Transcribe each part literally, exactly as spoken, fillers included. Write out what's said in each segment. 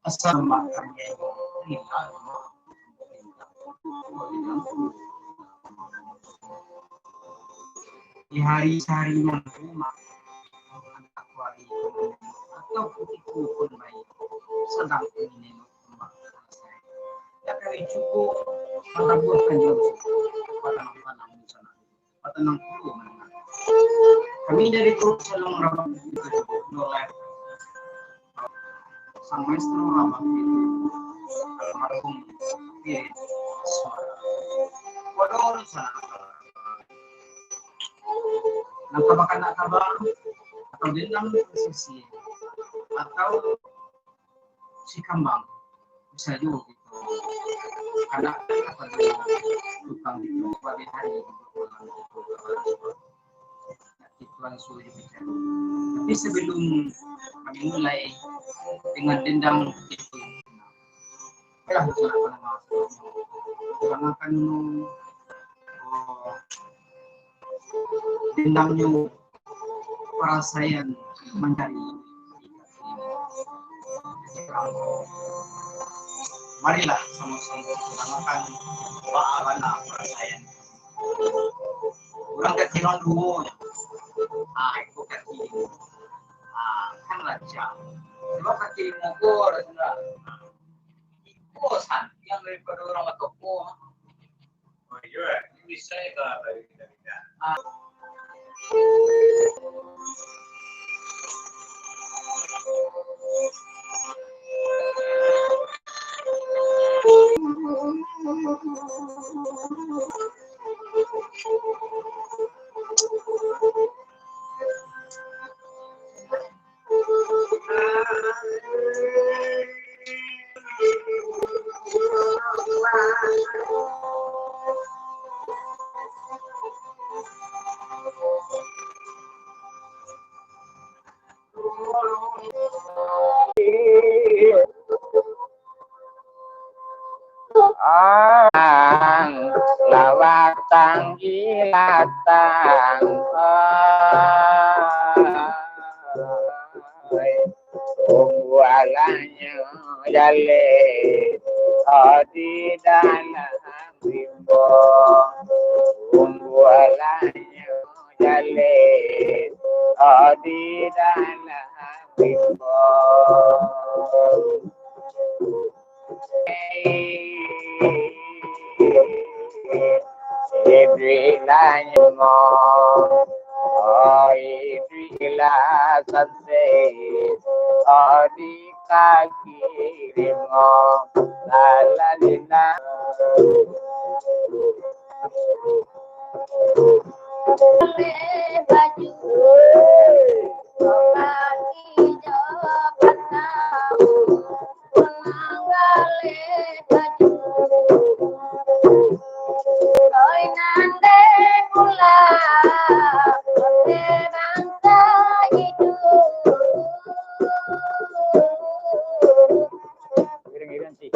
Di hari sehari nanti, atau kutiko pun baik, sadang ingin elok. Dak kari cukup manabuahkan jauh, patanang-tanang di sana, patanang pulo mandanga. Kami dari Guru Salong Rabak Bukit Kayu, Dolai, Sang Maestro Rabak itu, almarhum Pir Suara. Waduh, sana. Nan ka bakanak kaba, atau dendam posisi, atau si kambang, bisa juo gitu. Karena apa tu, tukang gitu, pada hari gitu, tukang gitu, tukang gitu. Tapi sebelum kami mulai dengan dendam itu, lah, kurang akan, oh, dendamnyo parasaian mancari. Marilah samo-samo kurang akan baa bana parasaian. Urang kaki nan duo, ah, iko kaki. Ah, kan rancak. Sebab kaki limo ko rancak. Iko santiang daripado urang batoko. Oh, iyo, eh. Ini bisa ya, kalau dari kita. Ah. Ang lawatang ilatang, ai, umbualanyo jaleh, oh, di dalam rimbo, umbualanyo jaleh, oh, di dalam rimbo. Iduiklah nyumo, oh, iduiklah santeh, oh, di kaki limo, lalalina. Baju, kaki jo panau. Iring-iring sih.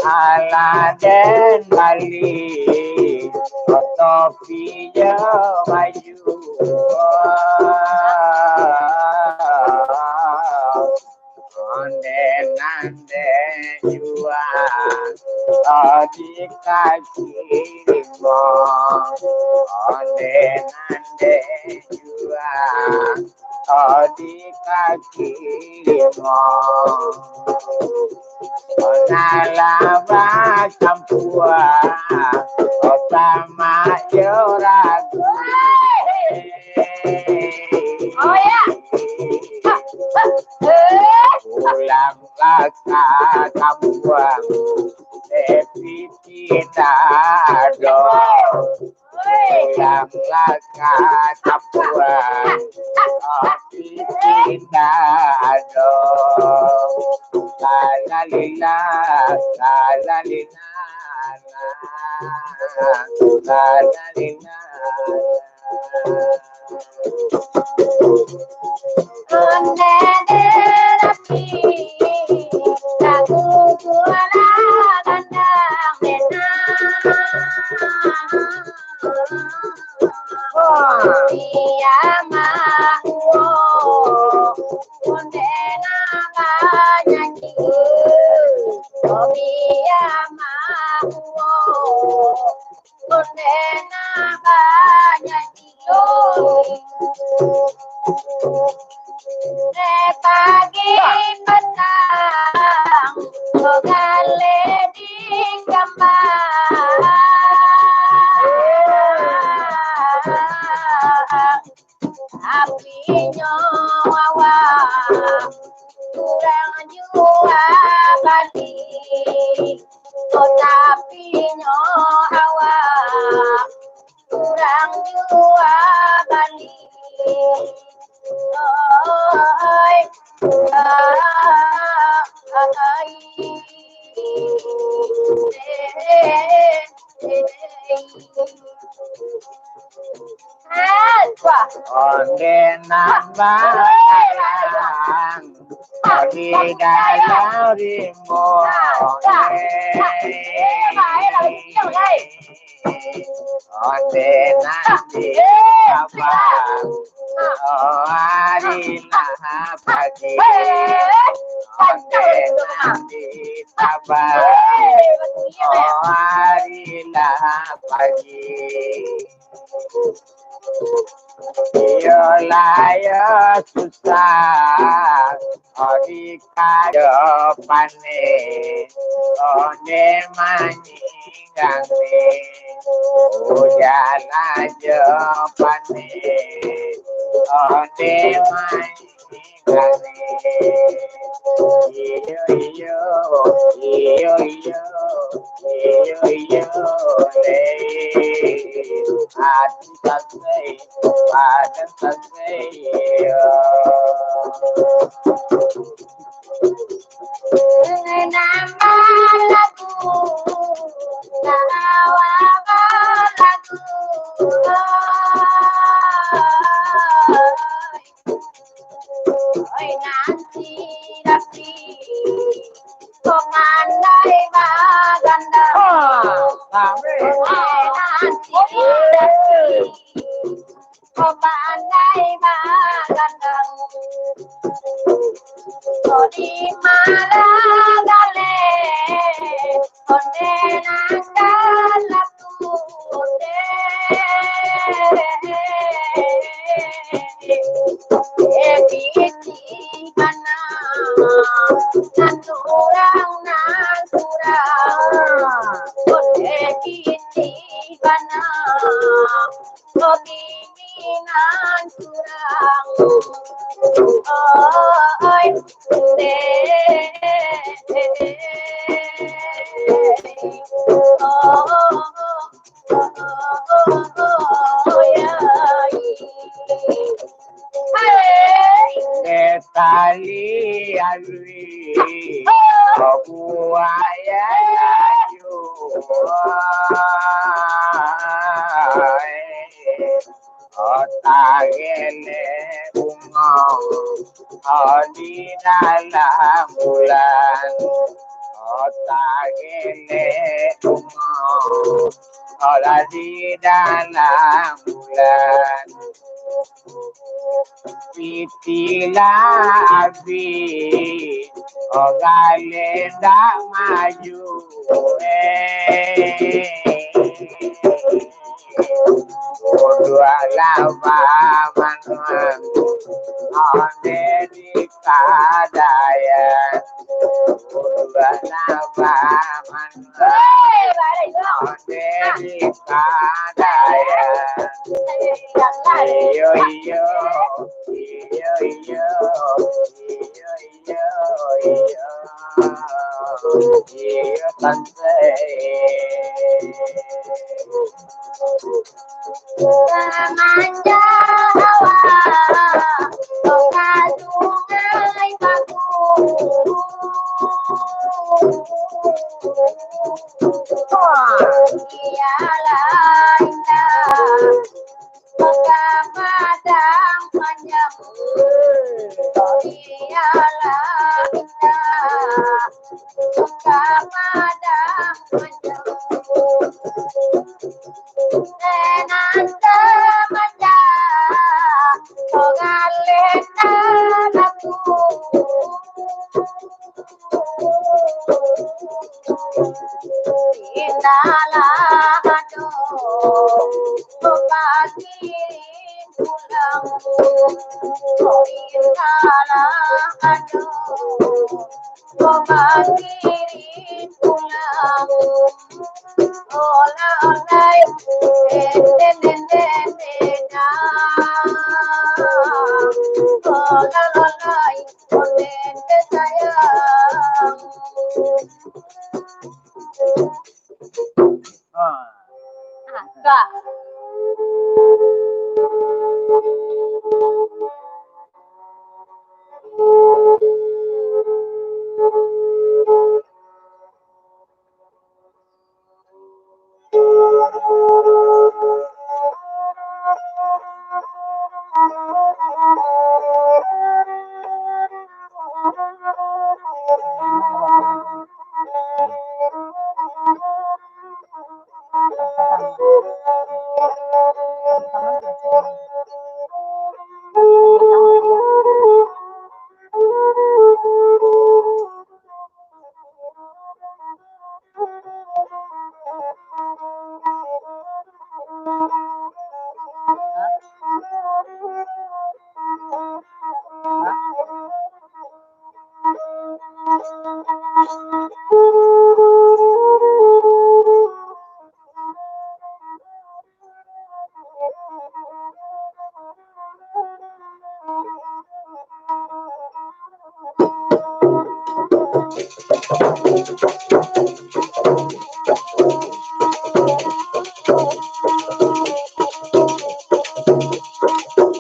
Alah den bali topi jo baju. Onde nan den jua, oh, di kaki limo. Onde nan den jua, oh, di kaki limo. Nan lah bacampua, oh, tamak jo ragu. Oh, ya. Pulang lah ka kampuang, tapi tidak ado. Pulang lah ka kampuang, tapi tidak ado. La la li la, la la li la, la la li la. Onde dek rapi, lagu suara gandang menang. Wah. Iya mah uwo, onde nan banyanyi. Oh, iya mah uwo, onde nan banyanyi. Eh, pagi petang, oh, galeh di kambang. Tapi nyo awak urang jua bali. Oh, tapi nyo awak urang jua bali. Oi, ai. Onde nan barang di dalam rimbo. Onde nan di sabang, oh, ari lah pagi. Onde nan di sabang, oh, ari lah pagi. Iyo lah yo susah, oh, di kayo panek, onde manyinggang ni. Ujan ajo panek, onde manyinggang ni. Iyo, iyo, iyo, iyo, iyo, iyo, le. Ati santai, badan santai, iyo. Nambah lagu, nambah lagu. Oi, nanti rapi, kok pandai bagandang. Ah, amin. Oi, nanti rapi, kok pandai bagandang. Kok di mana galeh, onde nan galak tu onde. Eh, di mana nan surang, nan surang. Onde di mana. Kok bini nan surang, oi, dek. Oh, oh, oh, oh, oh, oh, ya. Hai. Dek tali alui, oh, buaya laju. Otak gelek bungo, oh, di dalam bulan. Otak gelek bungo, oh, lah di dalam bulan. Pitih lah abih, oh, galeh ndak maju, eh. Uduak lah bamanuan, onde di kadaian. Uduak lah bamanuan, onde di kadaian. Iyo, iyo, iyo, iyo, iyo, iyo, iyo. Iyo, tante. Samanjak awak ka Sungai Bagu, Ah, kak.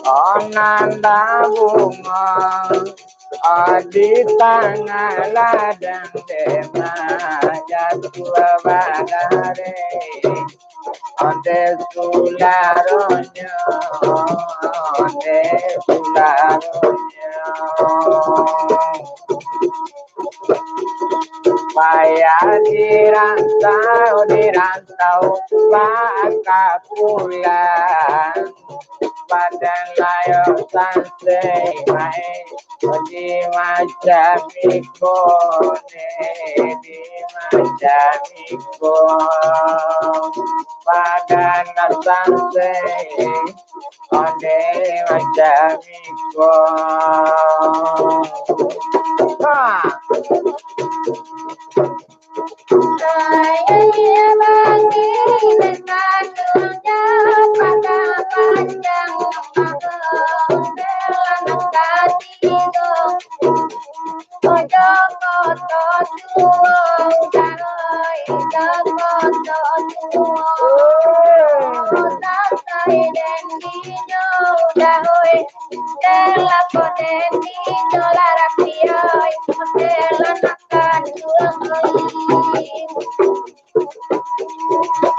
Ananda bungo, di tangah ladang dek manjatua badari. Onde sularonyo, onde sularonyo. Payah di rantau, di rantau, baka pulang. Padan layok sansai mai, di macam iko ne, di macam iko. Padan sansai, onde macam iko. Ha.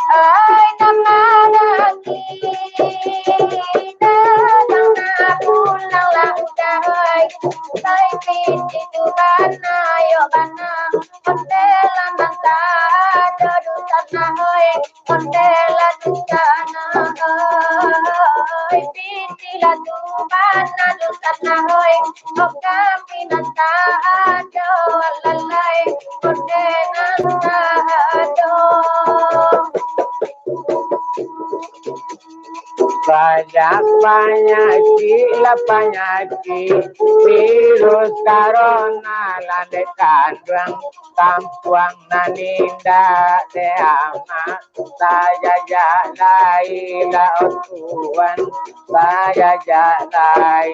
Ai, nan manangih, datang nak pulang lah udah, ai. Sai piti tu bana, yo bana, ondeh lah nan tado dusan nah, oi. Ondeh lah dusan nah, oi. Piti lah tu bana dusan nah, oi. Oh, kami nan tado, alalai, ondeh nan tado. Banyak panyakik lah panyakik, virus corona landai kanduang, tampuang nan indak dek amak, tajajak lai lah, oh Tuhan, tajajak lai.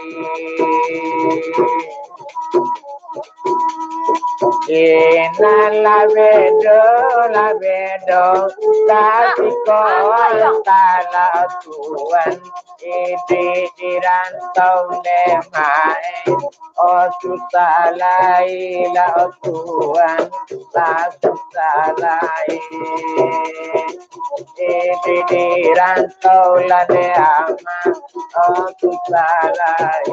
Inan lah bedo, lah bedo, tapi ko antaro tuan, iduik di rantau dek mak e. Oh susah lai lah, oh tuan, lah susah lai. Iduik di rantau lah dek amak, oh susah lai.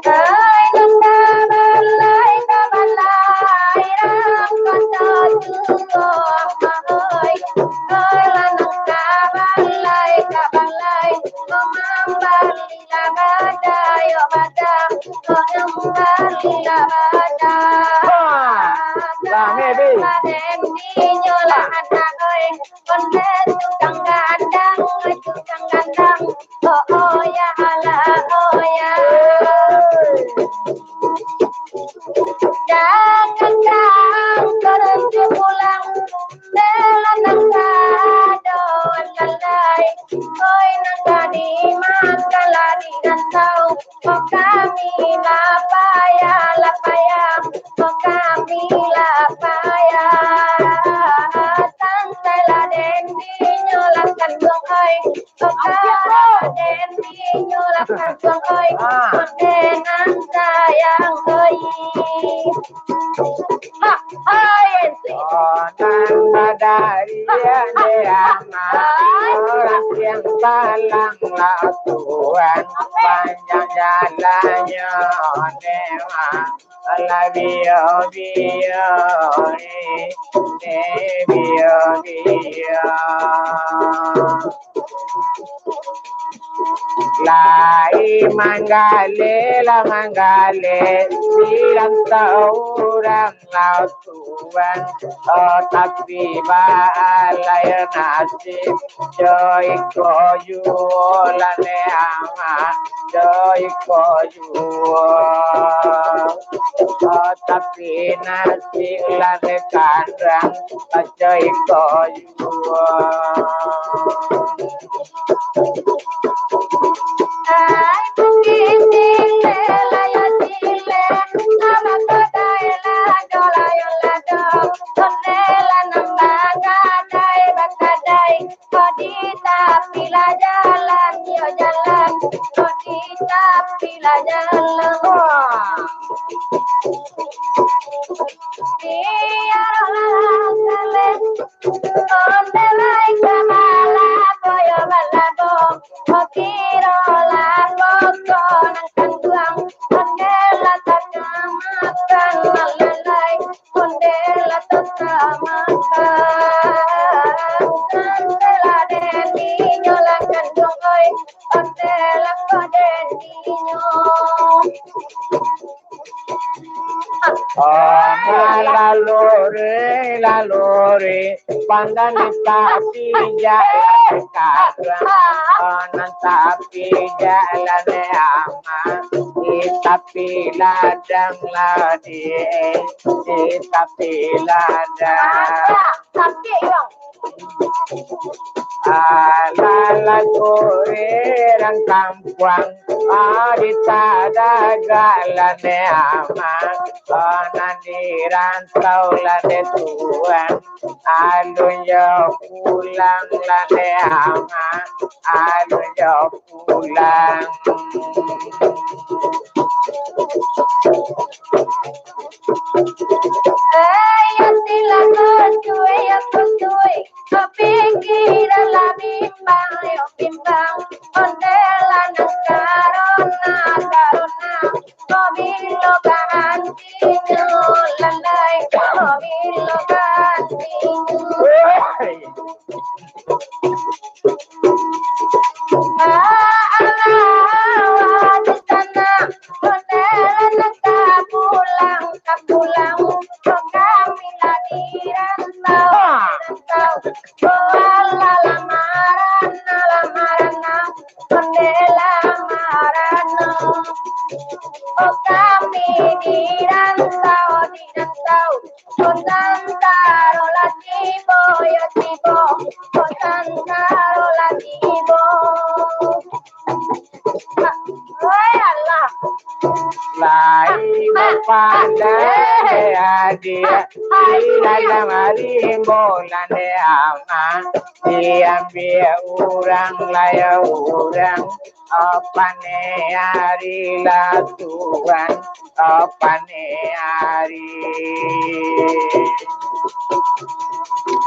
Ai nan ka balai, ka balai, rang kato tuo, oi. Oi, lah nan ka balai, ka balai, ko mambali lah bada, yo bada, ko mambali lah bada. Wah, lah, Medi. Lah, Medi, nyo lah anak, oi. Onde tukang gadang, tukang gadang. Oh, oh, ya Allah, oh, ya. Jangan kau berhenti pulang, belanang kadoan lalai. Oi, nan ka dimakan lah di rantau. Oh, kami lah payah, lah payah. Oh, kami lah payah. Santai lah, den, dinyo lah kanduang, oi. Oh, kami lah, den, dinyo lah kanduang, oi. Ah. Onde nan sayang, oi. Ha, hai, enti. Oh, nan badari ande amat. Hai. Orang yang palang lah tuan. Apa? Panjang jalannyo ne mah. Alah, biyo, biyo, eh, eh, biyo, biyo. Lai manggaleh, lah manggaleh, di rantau urang lah tuan. Oh, tapi baalai nasib, jo iko juo lah ne amak, jo iko juo. Oh, tapi nasib lah ne kanduang, jo iko juo. Ai, bukik sileh, layia sileh, abah kodai lado, layia lado, onde lah nan bakadai, bakadai, ko di tapi lah jalan, yo jalan, ko di tapi lah jalan. Wah. Bialah saleh, onde lai ka balabo, yo balabo. Kiro lah pokok nan kanduang, onde lah takamakan, alalai, onde lah takamakan. Santai lah, den, dinyo lah kanduang, oi, onde lah ko, den, dinyo. Oh, laluri, laluri, pandan di tapi jalan kaduang. Oh, nan tapi jalan aman, di tapi ladang lah di, di tapi ladang. Tapi, Bang. Alah, lah kore urang kampuang, ah, di tagak lah ne aman, ah, nan di rantau lah ne tuan, alun jo pulang lah ne aman, alun jo pulang. Eh, yo sila kocui, yo kocui, bapikiran lah bimbang, yo bimbang. Onde lah nan karona, karona, ko bilo barantinyo, landai, ko bilo barantinyo. Ah, alah, di sana, onde lah nan ka pulang, ka pulang, ko kami lah di rantau, di rantau. Oh, alah, lah marana, lah marana, onde lah marana. Oh, kami di rantau, di rantau. Oh, santaro lah tibo, yo tibo. Oh, santaro lah tibo. Woi, alah. Lai bapalai adiak di dalam rimbo landai ama, diambiak urang lai urang, apane ari lah tuan, apane ari.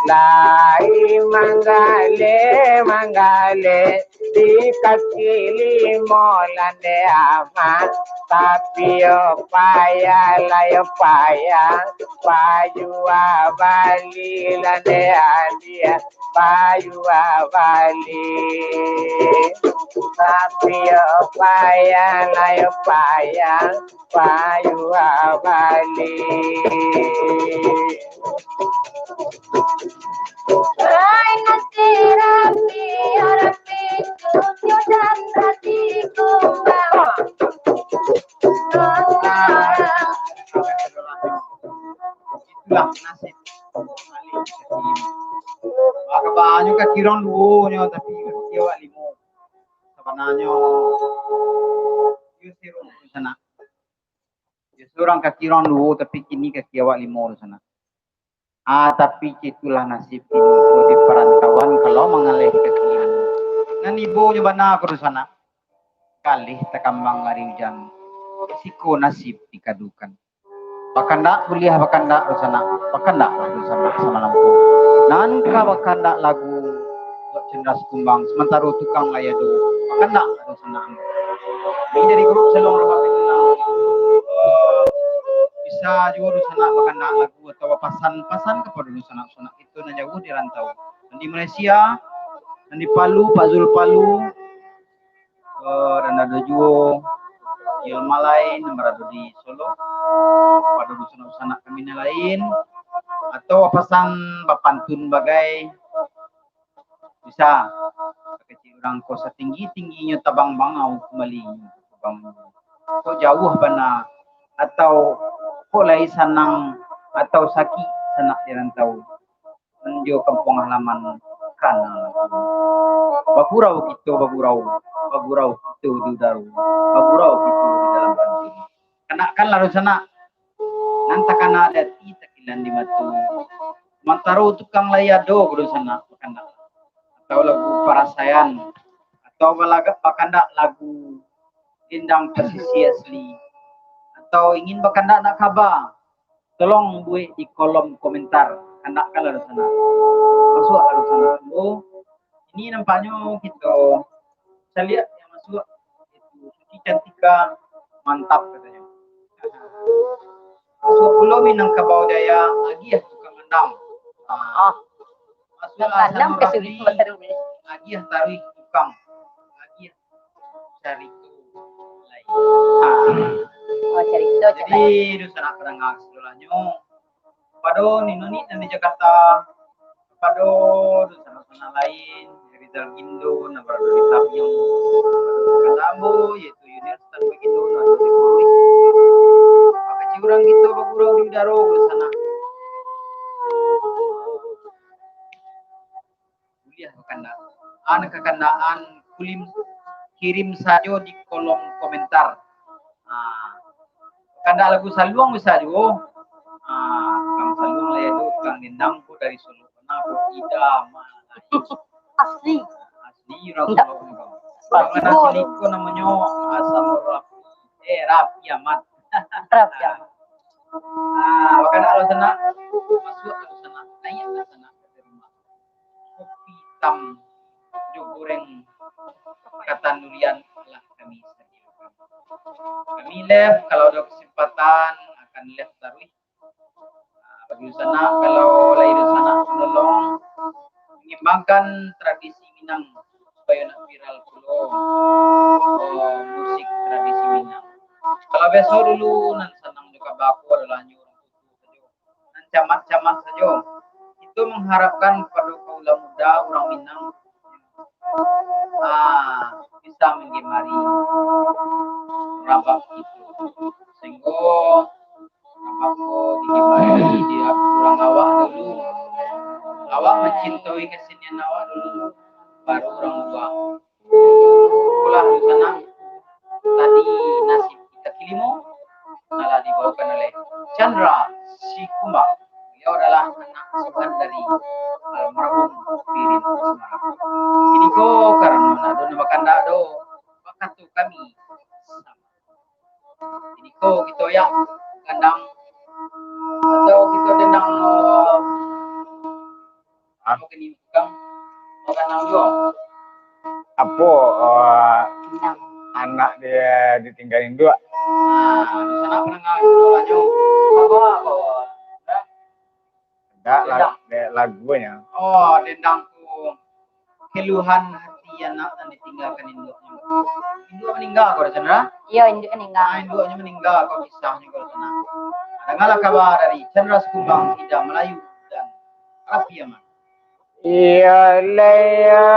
Lai manggale, manggale, di kaki limo landai ama, tapi yo payah lah yo payah, payuah bali landai adiak, payuah bali, tapi yo payah lah yo payah, payuah bali. Rai nasi rapi, rapi, cucu dan rati kumbang. Itulah nasib. Kabanyo kaki urang duo nyo, tapi kaki awak limo. Sabananyo, iyo siro sanak. Biaso urang kaki urang duo, tapi kini kaki awak limo tu sanak. Ah, tapi itulah nasib kini ko di parantauan, kalau mangaleh kaki limo. Nan ibonyo bana ko tu sanak. Kaleh takambang ari ujan, siko nasib dikadukan. Bakandak buliah bakandak tu sanak, bakandaklah tu sanak samalam ko. Nan ka bakandak lagu, Buat Cendera Sikumbang, samantaro tukang lai ado, bakandak ado sanak. Ini dari grup Saluang Rabak Fitnah. Eh, bisa juo dunsanak bakandak lagu atau pasan-pasan kapado dunsanak-sanak kito nan jauah di rantau. Nan di Malaysia, nan di Palu, Pak Zul Palu, eh, nan ado juo Yul Malai nan barado di Solok, kapado dunsanak-dunsanak kami nan lain, atau pasan bapantun bagai, bisa, kecek urang ko satinggi-tingginyo tabang bangau kumbali. Kok jauah bana, atau kok lai sanang, atau sakik sanak di rantau, nan jo kampuang halaman, kana. Bagurau kito bagurau, bagurau kito di udaro, bagurau kito di dalam pantun. Kanakanlah dunsanak, nan takana di ati, takilan di mato. Samantaro tukang lai ado ko dunsanak bakandak, atau lagu parasaian, atau balaga-, bakandak lagu Lindang Pasisia Asli, atau ingin bakandak nak kaba, tolong buek di kolom komentar. Kanakanlah dunsanak. Masuaklah dunsanak. Oh, ini nampaknyo kito saliak yang masuak, itu Suci Cantika, mantap katonyo. Masuak pulo Minangkabau Jaya, agiah tukang andam. Ah. Masuaklah Hasan Nurafi, agiah taruih tukang, agiah carito lai. Ah. Oh, carito, carito. Jadi, dunsanak pandanga sadonyo, kapado Nino ni nan di Jakarta, kapado dunsanak-dunsanak lain, Rizal Gindo nan barado di Tabiang, kapado ambo, yaitu Yuniar Sutan Bagindo nan ado di Kuruik. Bakecek urang kito bagurau di udaro, dunsanak. Buliah bakandak. An kakandakan kulim, kirim sajo di kolom komentar. Ah, kandak lagu Saluang bisa juo. Ah, tukang saluang lai ado, tukang lindang ko dari Solok. Kenapa tidak malah? Asli. Asli urang Solok ni, Bang. Urang asli ko namonyo Hasan Rafi. Eh, Raffi Ahmad. Raffi Ahmad. Ah, bakandak lah sanak. Masuak lah sanak. Naiak lah sanak. Kopi hitam jo goreng katanurian lah kami sadiakan. Kami live, kalau ado kesempatan, akan live taruih. Ah, bagi dunsanak, kalau lai dunsanak manolong mangembangkan tradisi Minang, supayo nak viral pulo, oh, musik tradisi Minang. Kalau biaso dulu, nan sanang jo kaba ko adolah nyo urang tuo sajo. Nan camat-camat sajo. Kito mangharapkan kapado kaula muda urang Minang, ah, bisa manggemari rabab itu. Sahinggo rabab ko digemari di urang awak dulu. Awak mancintoi kasenian awak dulu, baru urang lua. Itulah dunsanak, tadi nasib kita Chandra Sikumbang. Baliau adalah anak asuahan dari almarhum Pirin Sikumbang. Kiniko karano ndak ado nan bakandak doh, bakato kami samo. Kiniko kito, yo, gandang atau kito dendang, eh, Ah. Apo kini, Kang? Makan nang juo? Apo, eh, Dendang. Anak dia ditinggal induak? Ah, di sana pandanga suaronyo. Apo, apo? Hah? Ndak, la-, Dendang. Dek lagunyo. Oh, dendang tu. Keluhan hati anak nan ditinggalkan induaknyo. Induak maningga ko, Chandra? Iyo, induak maningga. Ah, induaknyo maningga ko, kisahnyo ko, Chandra. Dangalah kaba dari Chandra Sikumbang, Ida Malayu, dan Raffi Ahmad. Iyo, lah, iyo.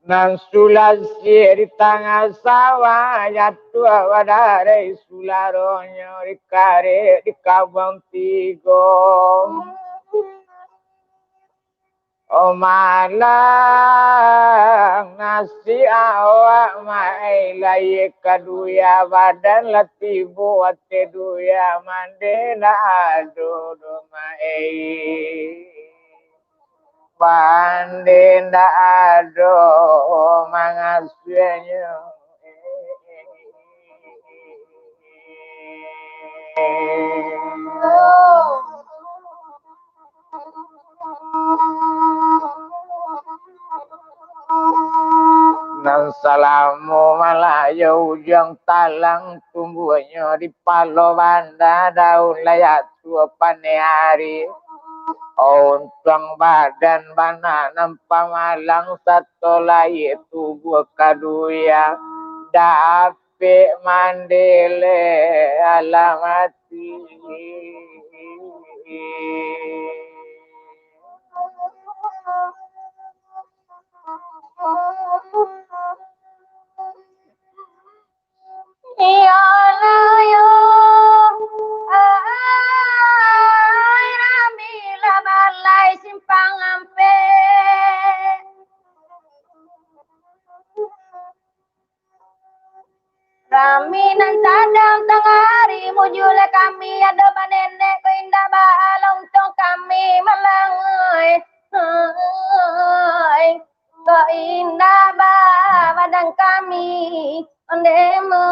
Nan sulasih di tangah sawah, jatuah badareh sularonyo, dikarek di kabuang tigo. Oh, malang nasib awak, mak ai, layie ka duya, badan lah tibo ateh duya, mande ndak ado doh, mak ai. Pande ndak ado mangasuahnyo. Nan salamo malayo ujuang talang, tumbuahnyo di palo banda, daun layak tuo paneh ari. Untuang badan bana nan pamalang, sato layie tubuah ka duya, dapek mande le alah mati. Iyolah yo, ai, rami lah balai simpang ampek. Rami nan sadang tangah ari, mujuleh kami ado banenek ko indak baa, untuang kami malang ai. Ai. Kok indak ba-, badan kami, ondeh mo,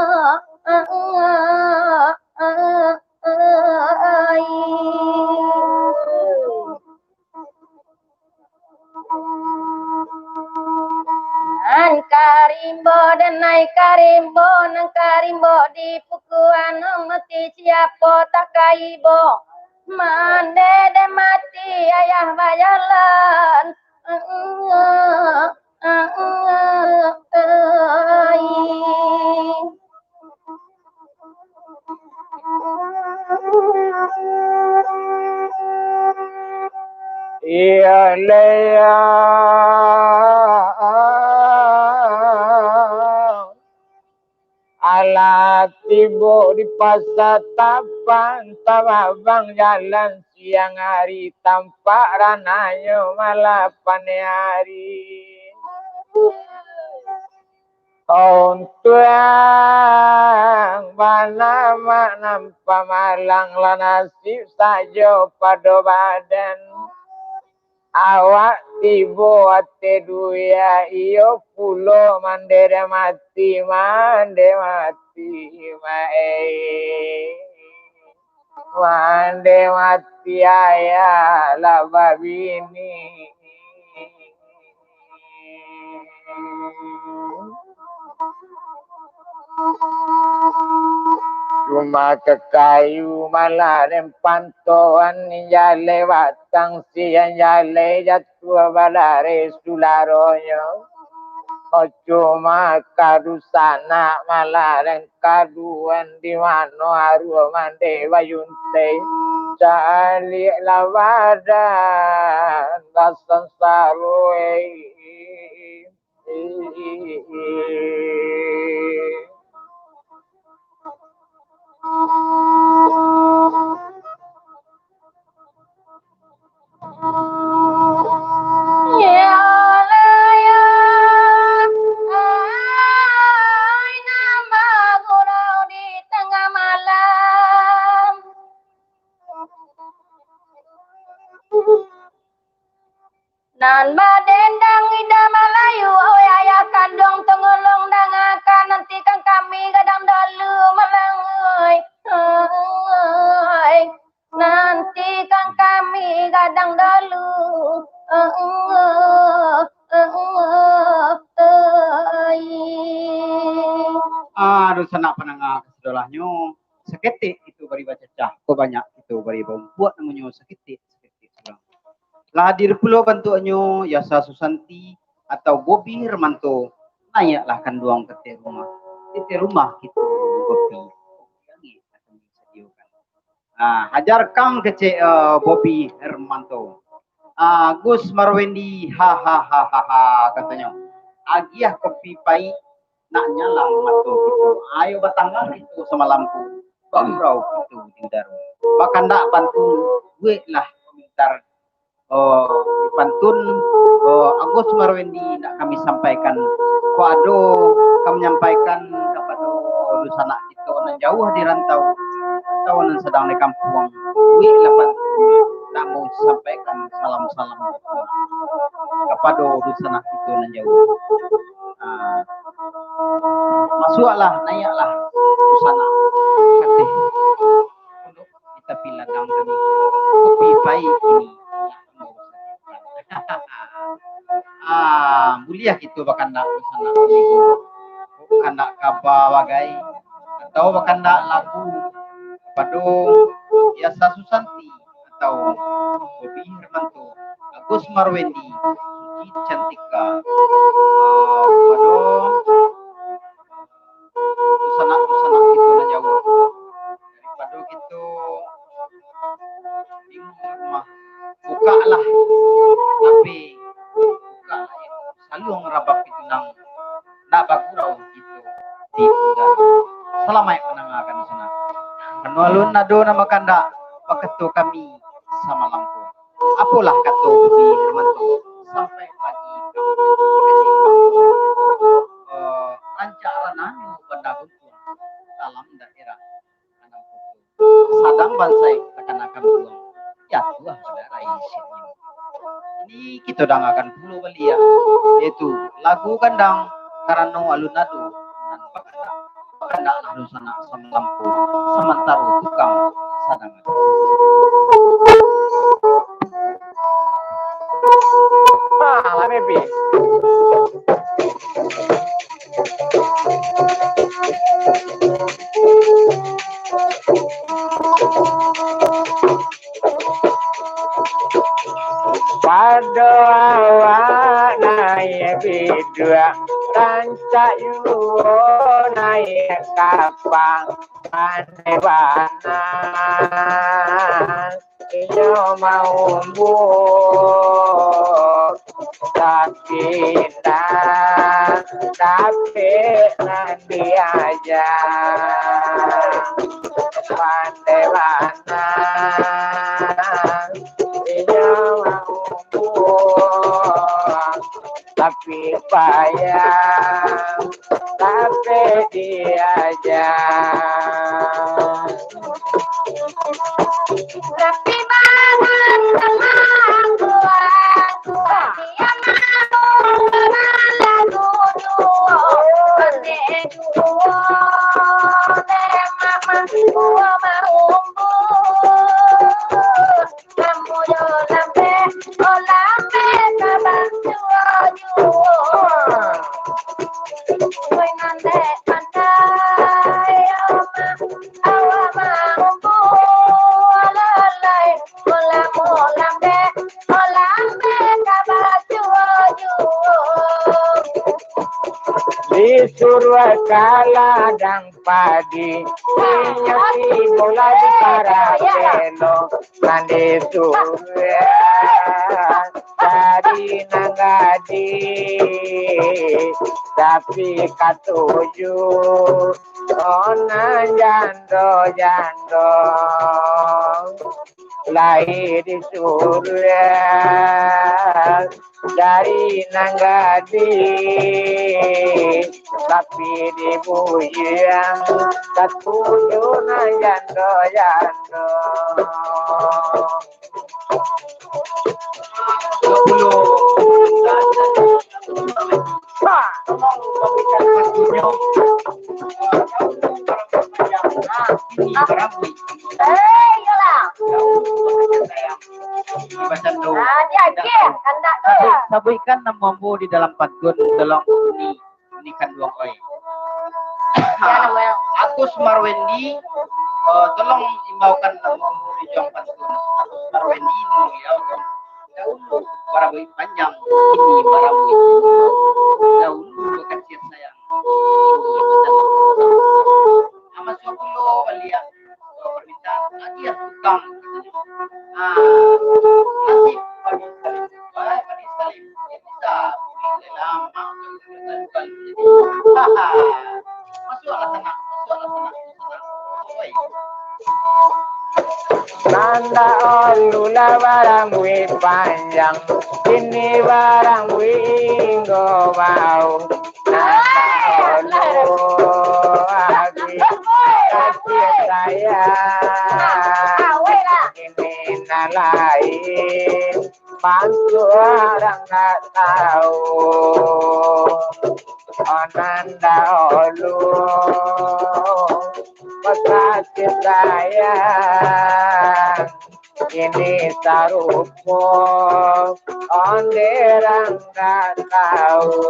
ai. Nan karimbo, denai karimbo, nan karimbo di pukuan mati, siapo tak kaibo. Mande dek mati ayah bajalan. Iyo, leh, iyo. Alah tibo di pasa Tapan, tababang jalan siang ari, tampak rananyo malah paneh ari. Untuang bana mak nan pamalang, lah nasib sajo pado badan. Awak tibo ateh duya, iyo pulo mande dek mati, mande mati, ma-, eh. Mande mati ayah lah babini. Cuma kakayu malah den pantoan, jaleh batang sian, jaleh jatuah badareh sularonyo. Cuma ka dunsanak malah den kaduan, di mano aruah mande bayuntai, caliaklah badan basansaro, eh. Nan badendang lidah Malayu, oi ayah kanduang tongolong dangakan, nantikan kami gadang dahulu malang, oi. Oi. Nantikan kami gadang dahulu, oi. Ah, dunsanak pandanga kasadolahnyo, saketek itu bari bacacah, kok banyak itu bari baumpuak, namonyo saketek, saketek surang. Lah hadir pulo bantuaknyo, Yasa Susanti atau Bobi Hermanto, naiaklah kanduang ka ateh rumah. Di ateh rumah kito, Bobi. Nah, hajar kang kecek, eh, Bobi Hermanto. Ah, Gus Marwendi, hahaha, katonyo. Agiah kopi paik, nak nyalang mato kito. Ayo batangah itu samalam tu. Bagurau kito di udaro. Bakandak pantun, bueklah komentar, oh, pantun, oh, Agus Marwendi nak kami sampaikan. Kok ado ka manyampaikan kapado dunsanak kito nan jauah di rantau, atau nan sadang di kampuang, bueklah pantun, nak mau sampaikan salam-salam kapado dunsanak kito nan jauah. Ah, masuaklah, naiaklah dunsanak ka ateh pondok di tapi ladang kami. Kopi paik ini. Ah, buliah kito bakandak dunsanak kami. Bakandak kaba bagai, atau bakandak lagu pado Yasa Susanti atau Bobi Hermanto, Agus Marwendi, Suci Cantika, ah, pado dunsanak-dunsanak kito nan jauah. Daripado kito di rumah, bukaklah H P, bukaklah saluang rabab pintu nan nak bagurau kito di udaro. Salamaik mandangakan dunsanak. Mano alun ado nan bakandak bakato kami samalam ko. Apolah kato Bobi Hermanto, sampai pagi kamu kacil kamu, eh, rancak rananyo banda guntuang dalam daerah Padang Koto. Sadang bansaik takana kampuang, jatuah badarai siatnyo. Ini kito dangakan pulo baliak, yaitu lagu gandang karano alun ado nan bakandak. Bakandaklah dunsanak samalam ko, samantaro tukang sadang. Ah, lah, baby. Pado awak naiak biduak, rancak juo naiak kapa, pandai bana inyo maumbua, tapi indak dapek nan diaja. Pandai bana inyo maumbua, tapi payah, tapi diaja. Tapi bangun teman kuat, kuat dia mau berlalu dulu. Pandai dulu, memang gua mau. Ambo yo lambek, oh lambek ka bantuo juo. Woi nan dek pandai, yo ma, awak mampu, alalai, oh lamo lambek, oh lambek ka bantuo juo. Disuruah ka ladang padi, inyo tibo lah di Karapelo, nan disuruah jadi nan gadih, tapi katuju, oh, nan jando-jando. Lai disuruah dari nan gadih, tapi di bujang katuju nan jando-jando. Dua puluh Di bacaan tu. Ah, dia, dia, kandak tu. Sabuik-, sabuikkan namo ambo di dalam pantun, tolong ni, ni kanduang oi. Ha, Agus Marwendi, eh, tolong imbaukan namo ambo di dalam pantun. Agus Marwendi, ni ya. Dahulu barambuik panjang, kini barambuik tinggi. Dahulu bakasiah sayang, kini batanam. Amas pulo baliak, permintaan hadiah tukang, katonyo. Ah, nasib Padi Salim. Wahai Padi Salim, bisa buli lamak. Haha. Masuaklah sanak, masuaklah sanak, sanak. Oi. Nan dahulu lah barambuik panjang, kini barambuik inggo bau. Nan dahulu habis kasih sayang, kini nan lain. Bantuak urang ndak tahu, oh, nan dahulu bakasih sayang, kini sarupo, ondeh urang ndak tahu.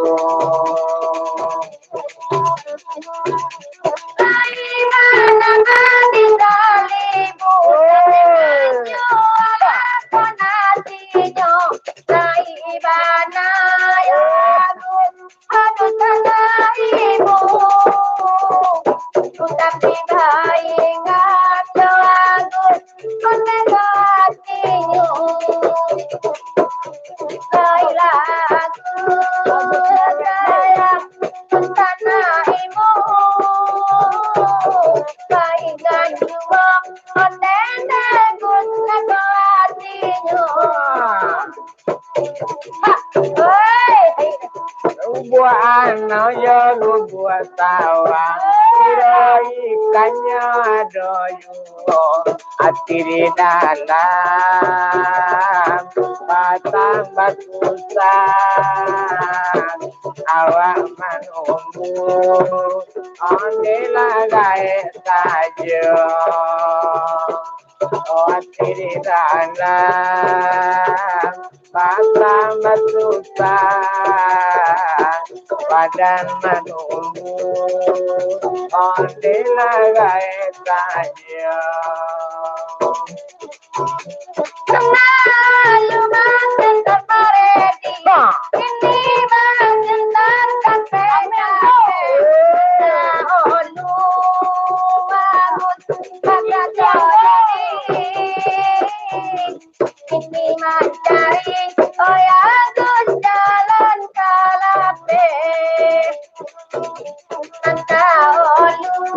Lubuak anau jo lubuak sawah, kiro ikannyo ado juo. Ati di dalam batang batusah, awak manunggu, ondeh lah gaek sajo. Ati di dalam batang batusah, badan manunggu, ondeh lah gaek sajo. Selalu makan paredi, ini makan tape. Nah, olu bagus, kata jadi. Ini mancari, oh ya, Gus, jalan ka lapeh. Anta olu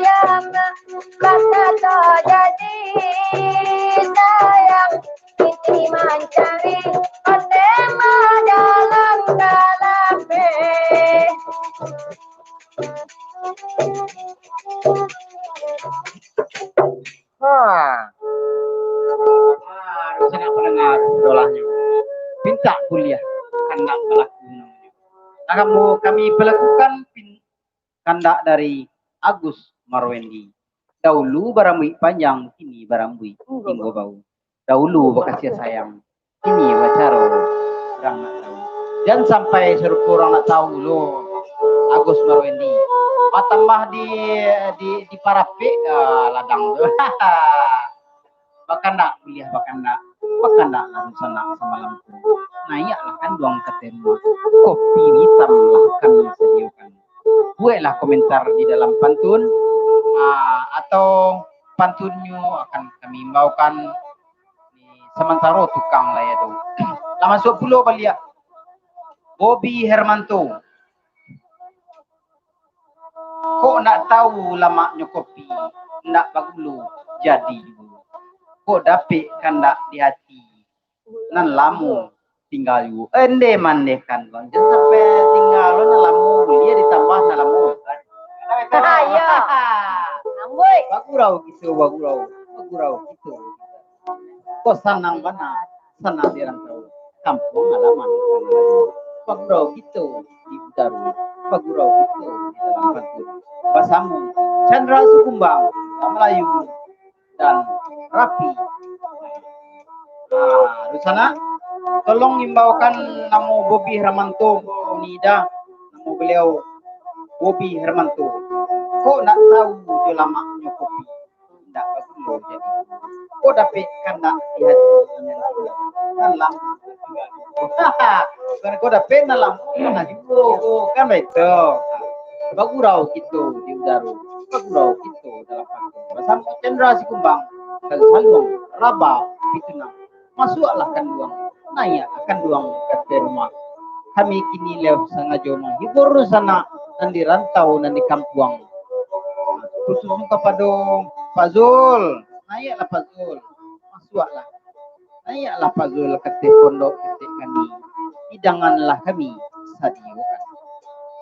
yang kata jadi sayang, ini mancari, ondeh mah jalan ka lapeh. Ha. Ah, sanak pandanga, idolahnyo. Pintak kuliah, kandak balaku namonyo. Akan mo-, kami palakukan pin-, kandak dari Agus Marwendi. Dahulu barambuik panjang, kini barambuik tinggo bau. Dahulu bakasiah sayang, kini bacaro urang ndak tahu. Jan sampai sarupo urang ndak tahu lo, Agus Marwendi. Batambah di, di, diparapek, ah, ladang tu. Bakandak, kuliah bakandak. Bakandak lah dunsanak samalam tu. Naiaklah kanduang ka tembok. Kopi hitam lah kami sadiakan. Bueklah komentar di dalam pantun, ah, atau pantunnyo akan kami imbaukan di samantaro tukang lah ya tu. Lah masuak pulo baliak Bobby Hermanto. Kok ndak tahu lamaknyo kopi, ndak bagulo jadi juo. Kok dapek kandak di hati, nan lamo tingga juo. Eh, ndeh mandeh kan, Bang. Jan sampai tingga lo nan lamo, buliah ditambah nan lamo. Ayo. Amboi. Bagurau kito, bagurau. Bagurau kito. Kok sanang bana, sanang di rantau. Kampuang halaman. Bagurau kito di Butaru. Bagurau kito di dalam pantun. Basamo Chandra Sikumbang, Melayu dan Rapi. Ah, Rusana, tolong imbaukan namo Bobi Hermanto ko ni Da. Namo beliau Bobi Hermanto. Kok ndak tahu jo lamaknyo kopi? Ndak bagulo jadi. Kok dapek kandak di hati nan gilo? Nan lamo. Kan kok dapek nan lamo kan juo. Kan baitu. Bagurau kito di udaro, bagurau kito dalam hati. Basamo Chandra Sikumbang, dan Saluang Raba Pitunang. Masuaklah kanduang, naiaklah kanduang ka ateh rumah. Kami kini lai sangajo manghibur sanak nan di rantau, nan di kampuang. Khususnyo kapado Pak Zul, naiaklah Pak Zul, masuaklah. Naiaklah Pak Zul ka ateh pondok ketek kami, hidanganlah kami sadiokan.